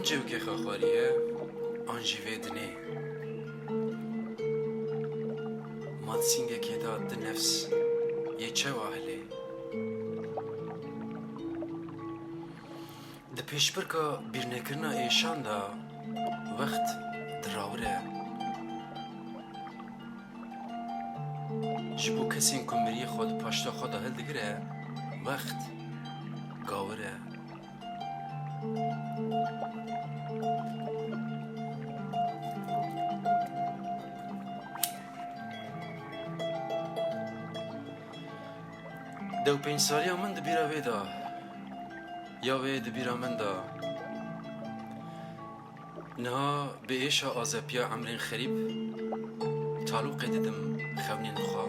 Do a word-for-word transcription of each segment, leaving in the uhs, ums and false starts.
Çewkê xwe xwariye, an jî vê dinê. Ma di sîngekê de di nefs yê çewa hilê? Di pêşbirka bîrnekirina êşan de wext dirawire. Ji bo kesên ku miriyê xwe di paşta xwe de hildigire, wext gawir e. Dewpênc saliya min di bîra wê de, ya wê di bîra min de. Niha bi êşa azepiya emrên xerîb talûqê didim xewnên xwe.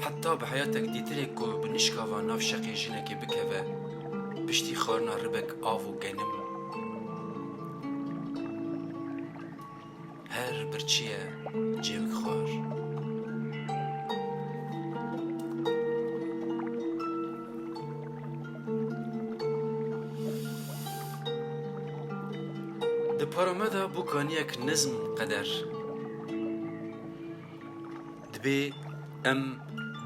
Heta bi heyatek dîtirê ku bi nişkava nav şeqê jinekê bikeve, piştî xwarina ribek av û genim. Her birçî ye cêwik xwar. Di para me de bû kaniyek nizm qeder. Dibê em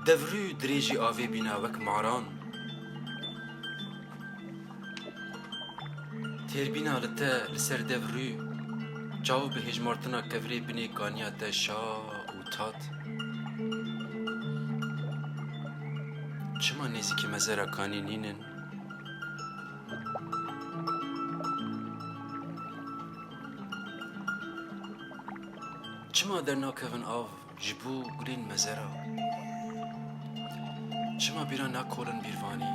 devrû dirêjî avê bîna wek maran. Têrbîna li te li ser dev rû, çav bi hêjmartina kevirê binê kaniya te şa û tat. Çima nêzîkî mezera kanî nînin? Çima dernakevin av ji bo gulên mezera? Çima bîra nakolin bîrvanî?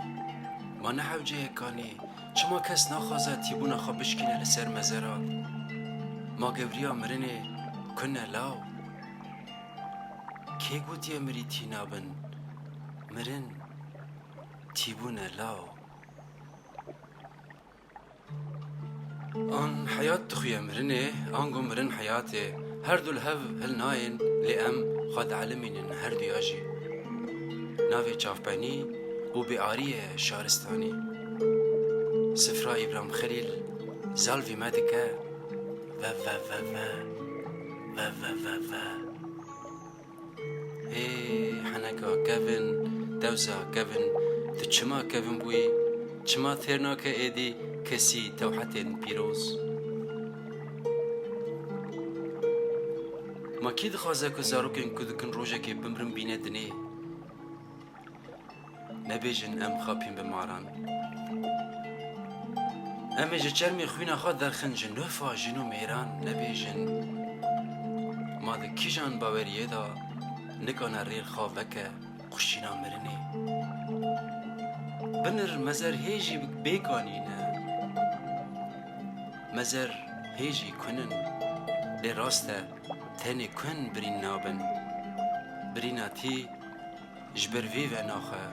Ma ne hewceyê kanî? Çima kes naxwaze tîbûna xwe bişkîne li ser mezera? Ma gewriya mirinê kune law? Kê gotiye mirî tî nabin? Mirin tîbûne law. An heyat dixuye mirinê, ango mirin heyatê. Her du li hev hilnayên, lê em xwe dielimînin her duya jî. Navê çavpenî û bêariyê şaristanî. Sifra Îbram Xelîl zalvî me dike. Ve, ve, ve, ve. Ve, ve, ve, ve. Hê heneka kevin, dewsa kevin, tu çima kevin bûyî? Çima têr nake êdî kesî tewhetên pîroz? Ma kî dixwaze ku zarokên ku dikin rojekê bimrin bîne dinê? Nebêjin em xapîn bi maran. Em ê ji çermê xwîna xwe derxin ji nofa jin û mêran. Nebêjin ma di kîjan baweriyê de nikane rêr xwe veke quşîna mirinê. Binir mezer hê jî bê kanî ne. Mezer hê jî kun in. Lê rast e, tenê kun birîn nabin. Birîna tî ji ber vê ve naxe.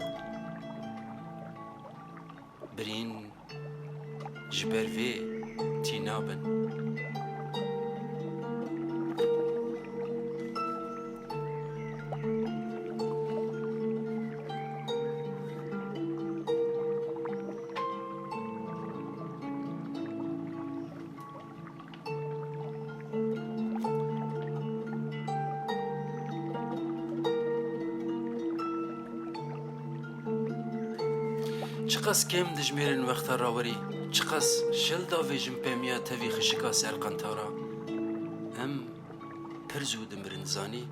Birîn ji ber vê tî nabin. Çiqas kêm dijmêrin wexta rawirî, çiqas şil davêjin pêmiya tevî xişika ser qentara. Em pir zû dimirin, zanî,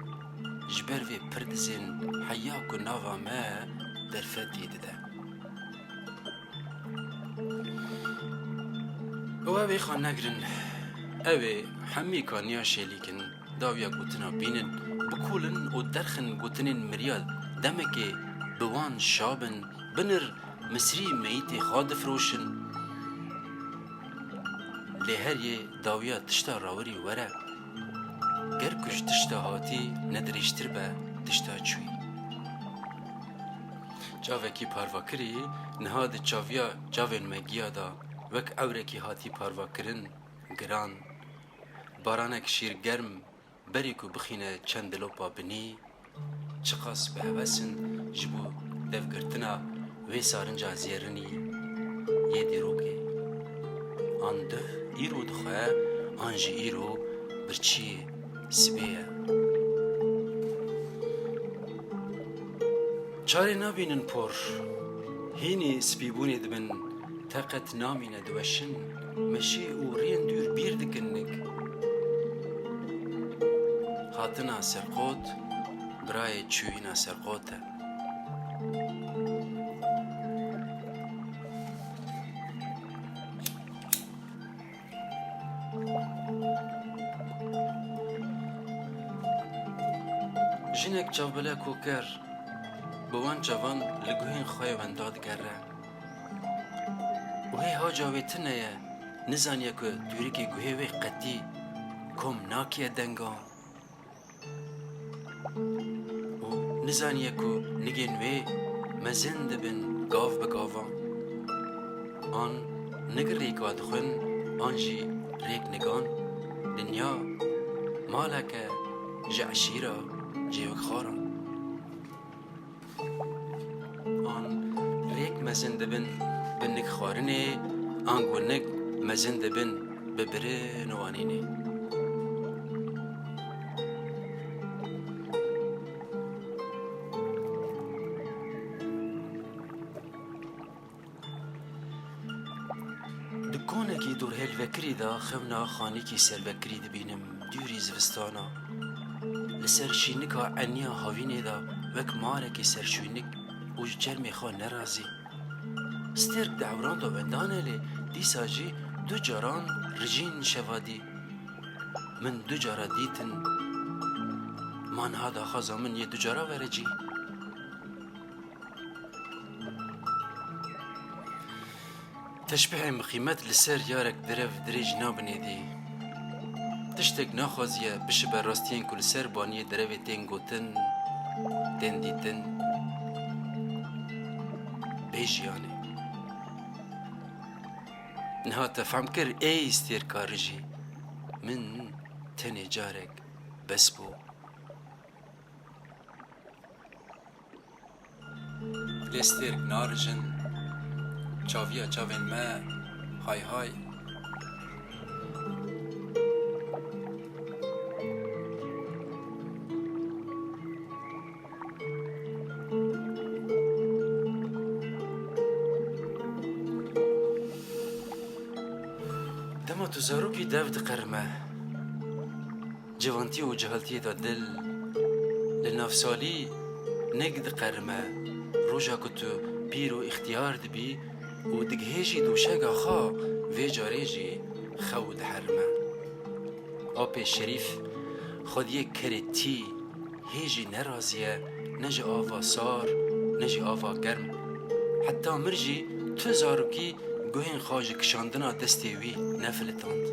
ji ber vê pirdizên heya ku nava me derfetî dide. Ew ê vêxa negirin. Ew ê hemî kaniya şêlîkin, dawiya gotina bînin, bikolin û derxin gotinên miriya demekê bi wan şa bin, binir misrî meyîtê xwe difiroşin. Lê her yê dawiya tişta rawirî were. Ger ku ji tişta hatî ne dirêjtir be tişta çûyî. Çavekî parvakirî niha di çaviya çavên me giya de wek ewrekî hatî parvakirin, giran. Baranek şîrgerm berî ku bixîne çend dilopa binî, çiqas bi heves in ji bo devgirtina wê sarinca zêrinî. yê dîrokê. An duh îro dixwe, an jî îro birçiyê sibê ye. Çarê nabînin por, hînî spîbûnê dibin, teqet namîne diweşin, meşî û riyên dûr bîr dikin nik. Hatina serqot, birayê çûyîna serqot e. Jinek çavbelek û ker bi wan çavan li guhên xwe yê wenda digere. Û hê haca wê tune ye, nizaniye ku dûrikê guhê wê qetî kom nakiye dengan. Û nizaniye ku nigên wê mezin dibin gav bi gavan. An nig rêka dixwin, an jî rêk nigan. Dinya maleke ji eşîra cêwikxwaran. An rêk mezin dibin bi nik xwarinê, ango nik mezin dibin bi birin û anînê. Di konekî dorhêlvekirî de xewna xanîkî servekirî dibînim, dûrî zivistana. Li ser şînika eniya havînê de wek marekî serşûynik û ji çermê xwe nerazî. Stêrk di ewran de wendan e lê dîsa jî du caran rijîn şeva dî. Min du cara dîtin. Ma niha daxwaza min yê du cara were cî. Teşbihên bi qîmet li ser yarek derev dirêj nabin êdî. Tiştek naxwaziye bişibe rastiyên ku li ser baniyê derevê tên gotin, tên dîtin. Bê jiyanê. Niha te fehm kir, ey stêrka rijî, min tenê carek bes bû. Lê stêrk narijin, çaviya çavên me, hay hay. Dema tu zarokî dev diqerime. Civantî û cihaltiyê de dil, li navsalî nik diqerime, roja ku tu pîr û îxtiyar dibî û digihêjî doşega xwe, vê carê jî xew diherime. Apê Şerîf, xwediyê kerê tî, hê jî ne razî ye, ne ji ava sar, ne jî ava germ. Heta mir jî tu zarokî guhên xwe ji kişandina destê wî nefilitand.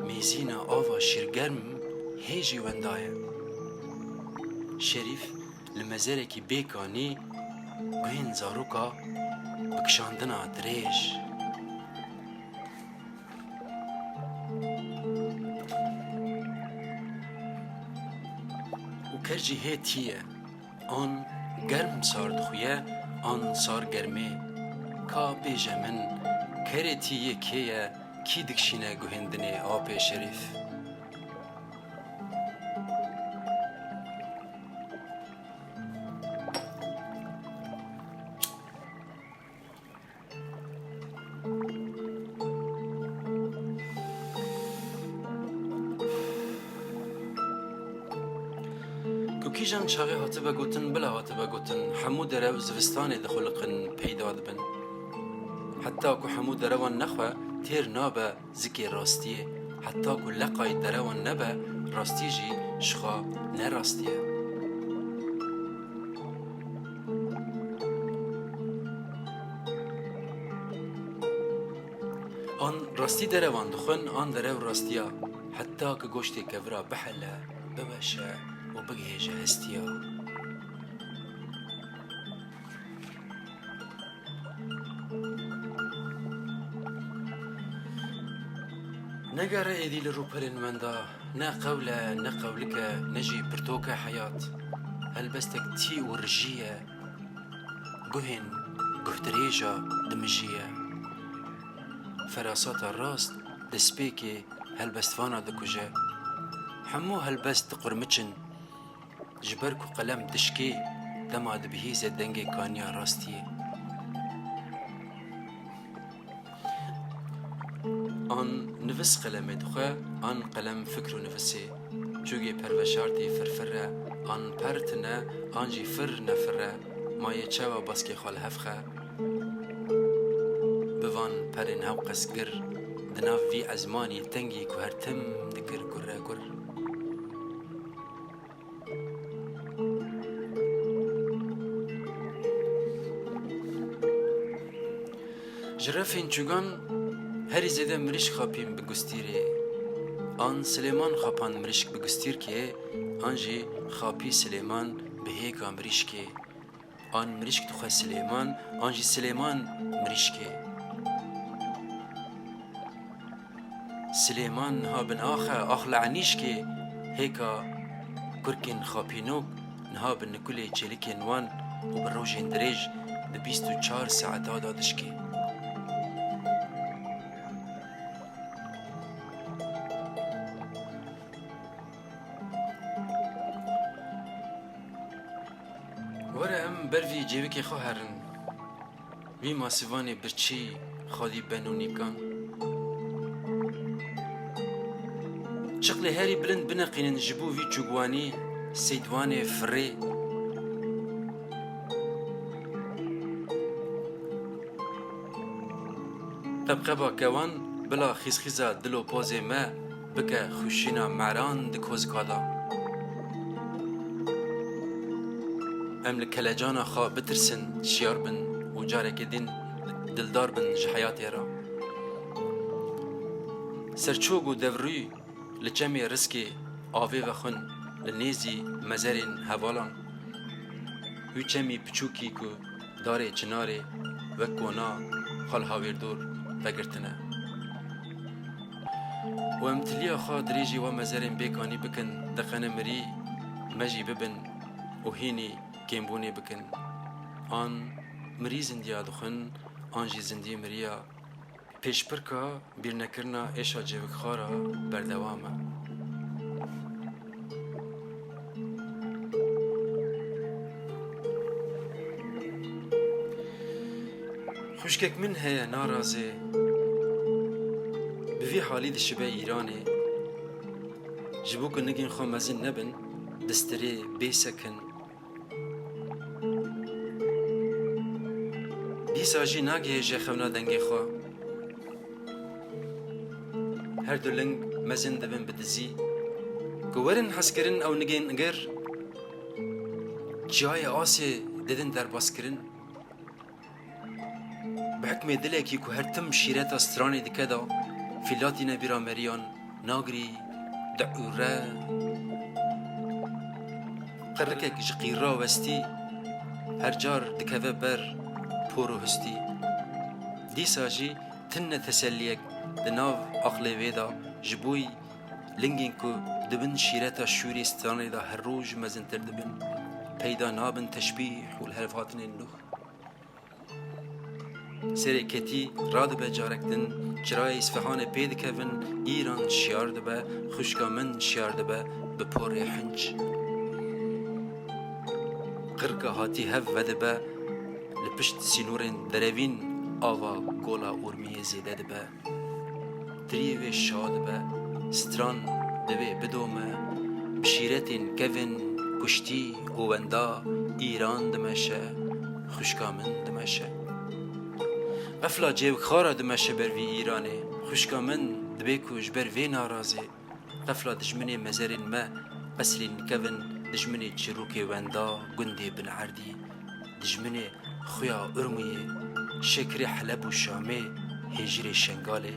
Mêzîna ava şîrgerm hê jî wenda ye. Şerîf li mezerekî bê kanî guhên zaroka bi kişandina dirêj. Û ker jî hê tî ye. An germ sar dixuye, an sar germê. Ka bêje min, kerê tî yê kê ye, kî dikişîne guhên dinê apê Şerîf? Ku kîjan çaxê hatibe gotin, bila hatibe gotin, hemû derew zivistanê dixuliqin, peyda dibin. Heta ku hemû derewan nexwe, têr nabe zikê rastiyê. Heta ku leqay derewan nebe, rastî jî ji xwe ne rastî ye. An rastî derewan dixwin, an derew rastiya. Heta ku goştê kevira bihele, biweşe û bigihêje hestiya. Negere êdî li rûpelên wenda, ne qewl e, ne qewlik e, ne jî pirtok e heyat. Helbestek tî û rijî ye. Guhên guhdirêja dimijiye. Ferasata rast destpêkê helbestvana dikuje. Hemû helbest diqurmiçin, ji ber ku qelem dişkê dema dibihîze dengê kaniya rastiyê. An nivis qelemê dixwe, an qelem fikr û nivisê. Çûgê perveşartî firfir e, an per tine, an jî fir nefir e. Ma yê çawa baskê xwe li hev xe? Bi van perên hewqes gir, di nav vî ezmanî tengî ku her tim dikir gurre gur. Ji refên çûgan herî zêde mirîşk xapîn bi gustîrê. An Silêman xapan mirîşk bi gustîrkê, an jî xapî Silêman bi hêka mirîşkê. An mirîşk dixwe Silêman, an jî Silêman mirîşkê. Silêman niha bin ax e, ax li enîşkê, hêka kurkên xapînok niha bi nikulê çêlikên wan û bi rojên dirêj di bîst û çar saeta da dişkê. Were em ber vî cêwikê xwe herin. Vî masîvanê birçî xwedî ben û nîvkan. Çiqlê herî bilind bineqînin ji bo vî çûgwanî seydwanê firê. Qebqeba kewan bila xîzxîza dil û pozê me bike xwişîna meran di kozika de. Em li kelecana xwe bitirsin, şiyar bin û careke din dildar bin ji heyatê re. Serçok û devrû li çemê riskê avê vexwin li nêzî mezerên hevalan. Wî çemî piçûkî ku darê çinarê wek kona xwe li hawêrdor vegirtine. Û em tiliya xwe dirêjî wa mezerên bêkanî bikin, diqene mirî me jî bibin û hînî kêmbûnê bikin. An mirî zindiya dixwin, an jî zindî miriya. Pêşbirka bîrnekirina êşa cêwikxwara berdewam e. Xwişkek min heye narazê, bi vî halî dişibe Îranê. Ji bo ku nigên xwe mezin nebin, distirê bê sekin. Dîsa jî nagihêje xewna dengê xwe. Her du ling mezin dibin bi dizî. Ku werin hezkirin ew nigên gir, çiyayê asê didin derbaskirin. Bi hikmê dilekî ku her tim şîreta stranê dike da, fîlatîne bîra meriyan, nagirî, diûre. Qirikek ji qîra westî, her car dikeve ber por û histî. Dîsa jî tune teselliyek di nav aqlê wê de ji bo lingên ku di bin şîreta şûrê stranê de her roj mezintir dibin, peyda nabin teşbîh û li hev hatinên nûh. Serê ketî radibe carek din, çirayê Îsfihanê pê dikevin, Îran şiyar dibe, xwişka min şiyar dibe bi porê hinc. Qirka hatî hev vedibe, li pişt sînorên derevîn ava gola Urmiyê zêde dibe. Tiriyê wê şa dibe, stran divê bidome, bi şîretên kevin, kuştî û wenda Îran dimeşe, xwişka min dimeşe. Qefla cêwikxwara dimeşe ber vî Îranê, xwişka min dibê ku ji ber vê narazê. Qefla dijminê mezerên me, qesrên kevin, dijminê çîrokê wenda, gundê bin erdî, dijminê xuya Urmiyê, şekrê Heleb û Şamê, hêjirê Şengalê,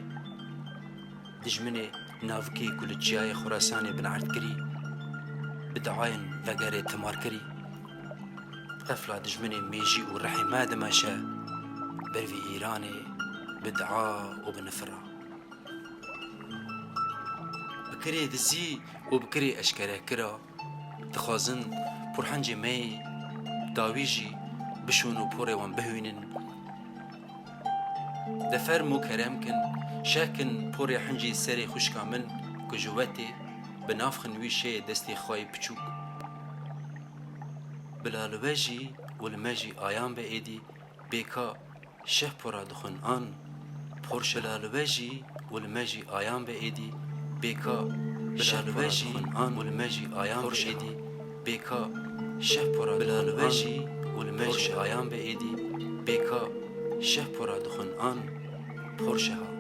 dijminê navikê ku li çiyayê Xurasanê bin erd kirî, bi diayên vegerê timar kirî. Qefla dijminê mêjî û rihê me dimeşe, ber vî Îranê bi dia û bi nifira. Bi kirê dizî û bi kirê eşkerekira, dixwazin porhincê me yê dawî jî bişon û porê wan bihwînin, De fermo kerem kin, şeh kin porê hincî serê xwişka min ku ji wetê bi nav xin wî şeyê destê xwe yê piçûk. Bila li we jî û li me jî ayan be êdî, bêka şeh pora dixwin an. Porşe bila li we jî û li me jî ayan be êdî, bêka bila li we jî û li me jî ayan be êdî, bêka şeh pora bila li we jî û li me jî ayan be êdî, bêka şeh pora dixwin an. Porşeha.